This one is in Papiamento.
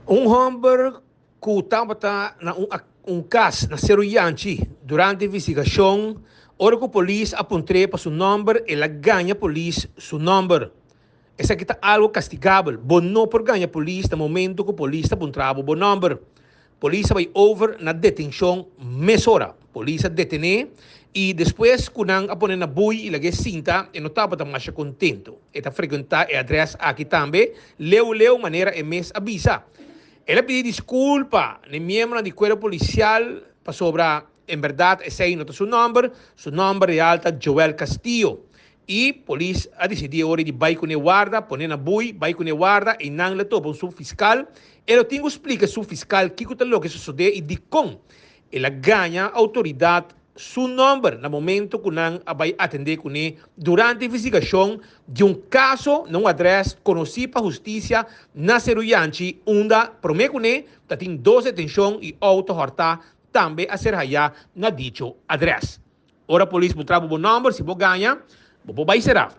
Un hòmber ku tabata na un un kas na Seru Yanchi durante investigashon, ora ku polis a puntr'é pa su nòmber el a gaña polis su nòmber. Esaki ta algu kastigabel, bo no por gaña polis na momentu ku polis ta puntra bo bo nòmber. Polis a bai over na detenshon mesora. Polis a detené i despues ku nan a pone na bui i lag'é sinta e no tabata masha kontentu. E ta frekuentá e adrès aki tambe leu leu manera e mes a bisa. El a pidi diskulpa na e miembronan di kuerpo polisial pasobra en bèrdat esei no ta su nòmber, su nòmber real ta Joel Castillo. I polis a disidí e ora di bai kuné warda, pone na bui, bai kuné warda, einan lo topa un subfiskal. E lo tin ku splika e subfiskal kiko ta loke sosodé i dikon el a gaña outoridat su nòmber na momento ku nan a bai atendé kuné durante investigashon di un kaso na un adrès konosí pa hustisia na Seru Yanchi unda promé kuné ta tin dos detenshon i outo hòrtá tambe a ser hayá na dicho adrès. Ora polis puntra bo bo nòmber, si bo gaña, bo por bai será.